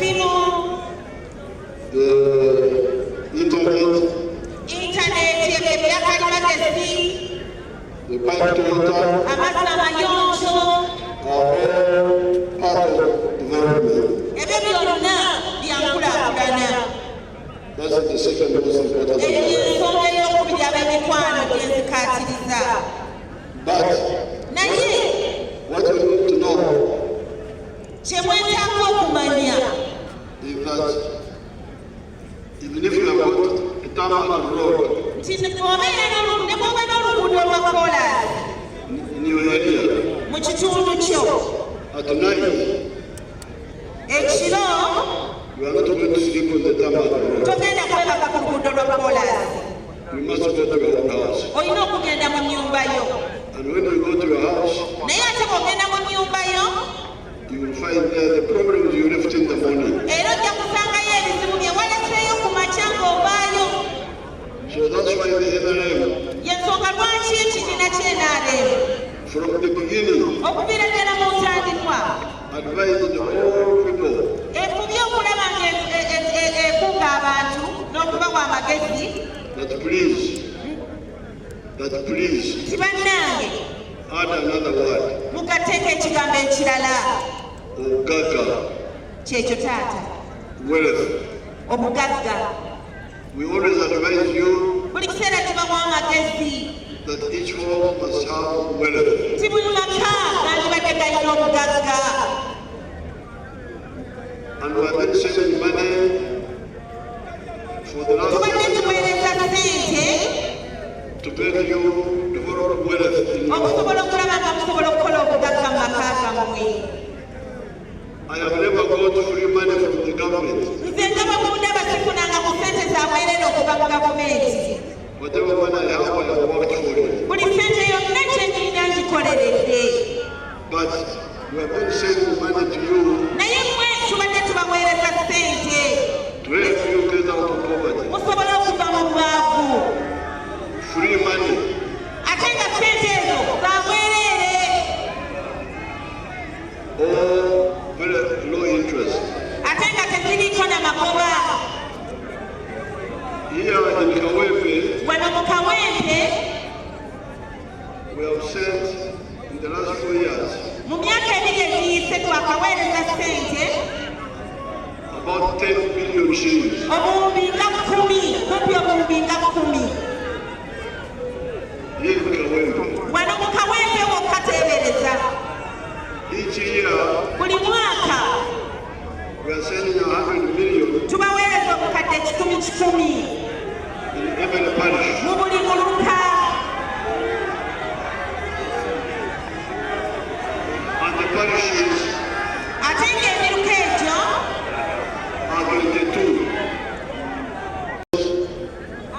Amasimu, the internet, intaneti, ebyo ebyakalimagezi, the piped water amazzi amayonjo, are all part of development. Ebyo byonna byankulaakulana. That's the second most important Eyo thing. Ensonga ey'okubiri ab'emikwano gyenzikaatiriza. But Naye what you need to know kye mwetaaga okumanya is that even if you have got a tarmac road nti obeera ne bw'oba n'oluguudo lwa koolaasi in your area, mu kitundu kyo, at night, ekiro, you are not going to sleep on the tarmac road. Togenda kwebaka ku luguudo lwa koolaasi. You must go to your own house. Olina okugenda mu nnyumba yo. And when you go to your house, Naye ate bw'ogenda mu nnyumba yo, you will find there the problems you left in the morning. Era ojja kusangayo ebizibu bye waleseeyo ku makya ng'ovaayo. So that's why the NRM, Yensonga lwaki ekibiina ky'NRM from the beginning, okuviira ddala mu ntandikwa advised all people efubye okulaba ng'ekunga abantu n'okubawa amagezi that please nti bannange, add another word, mugateeko ekigambo ekirala, Obugagga, kyekyo taata, wealth. Obugagga. We always advise you Buli kiseera tubawa amagezi that each home must have wealth. Nti buli maka gandibadde galina obugagga. And we have been sending money for the last Tubadde tuweereza ssente to make you develop wealth in your home. Okusobola okulaba nga musobola okukola obugagga mu maka gammwe. I have never got free money from the government. Nze nga bwe mundaba sifunanga ku ssente za bwereere okuva mu gavumenti. Whatever money I have, I have worked for it. Buli ssente yonna gye nnina ngikoleredde. But we have been sending money to you Naye mmwe tubadde tubaweereza ssente to help you get out of poverty. Musobole okuva mu bwavu. Free money Ate nga ssente ezo za bwereere or very low interest. Ate nga teziriiko na magoba. Here in Kawempe, Wano mu Kawempe, we have sent in the last 4 years mu myaka 2 egiyise twakaweereza ssente about 10 billion shillings. Obuwumbi nga 10, kumpi obuwumbi nga 10. Here in Kawempe. Wano mu Kawempe wokka teebereza. Each year, Buli mwaka, we are sending 100 million tubaweereza obukadde 100 100 in every parish. Mu buli muluka. And the parishes Ate ng'emiruka egyo are 22.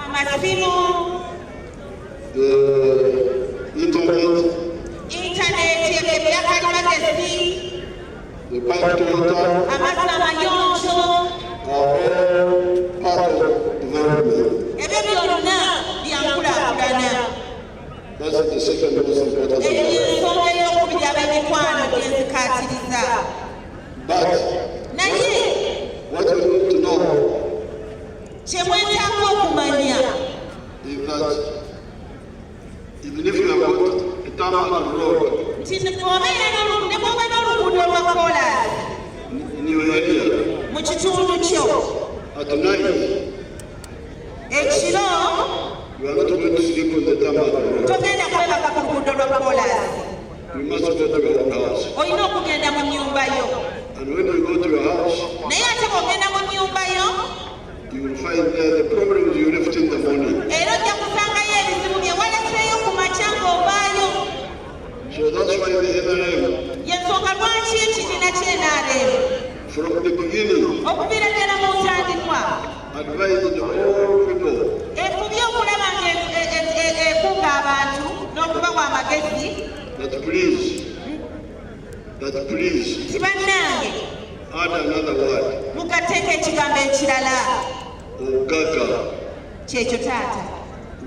Amasimu, The internet, intaneti, ebyo ebyakalimagezi, the piped water amazzi amayonjo, are all part of development. Ebyo byonna byankulaakulana. That's the second most important Eyo thing. Ensonga ey'okubiri ab'emikwano gyenzikaatiriza. But Naye what you need to know kye mwetaaga okumanya is that even if you have got a tarmac road nti obeera ne bw'oba n'oluguudo lwa koolaasi in your area, mu kitundu kyo, at night, ekiro, you are not going to sleep on the tarmac road. Togenda kwebaka ku luguudo lwa koolaasi. You must go to your own house. Olina okugenda mu nnyumba yo. And when you go to your house, Naye ate bw'ogenda mu nnyumba yo, you will find there the problems you left in the morning. Era ojja kusangayo ebizibu bye waleseeyo ku makya ng'ovaayo. So that's why the NRM, Yensonga lwaki ekibiina ky'NRM from the beginning, okuviira ddala mu ntandikwa advised all people efubye okulaba ng'ekunga abantu n'okubawa amagezi that please nti bannange, add another word, mugateeko ekigambo ekirala, Obugagga, kyekyo taata,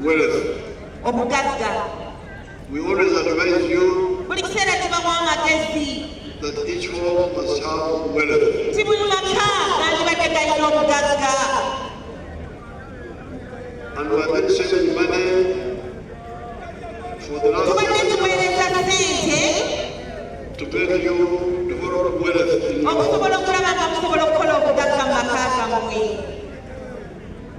wealth. Obugagga. We always advise you Buli kiseera tubawa amagezi that each home must have wealth. Nti buli maka. To make you develop wealth in your Okusobola home. Okulaba nga musobola okukola obugagga mu maka gammwe.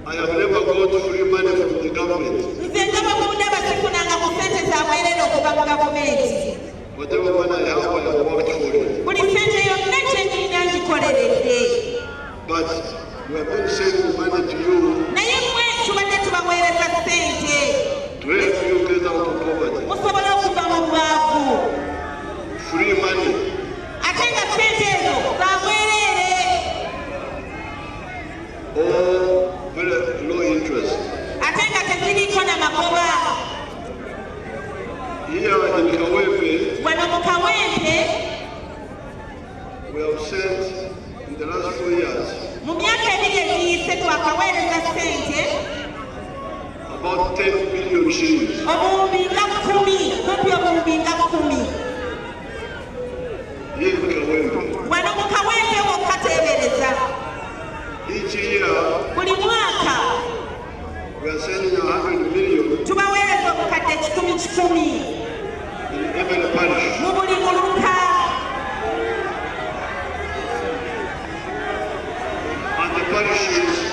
I have never got free money from the government. Nze nga bwe mundaba sifunanga ku ssente za bwereere okuva mu gavumenti. Whatever money I have, I have worked for it. Buli ssente yonna gye nnina ngikoleredde. But we have been sending money to you Naye mmwe tubadde tubaweereza ssente to help you get out of poverty. Musobole okuva mu bwavu. Free money. Ate nga ssente ezo za bwereere Or very low interest. Ate nga teziriiko na magoba. Here in Kawempe, Wano mu Kawempe we have sent in the last 4 years mu myaka 2 egiyise twakaweereza ssente about 10 billion shillings. Obuwumbi nga 10, kumpi obuwumbi nga 10. Here in Kawempe. Wano mu Kawempe wokka teebereza. Each year, Buli mwaka we are sending 100 million tubaweereza obukadde 100 100 in every parish. Mu buli muluka. And the parishes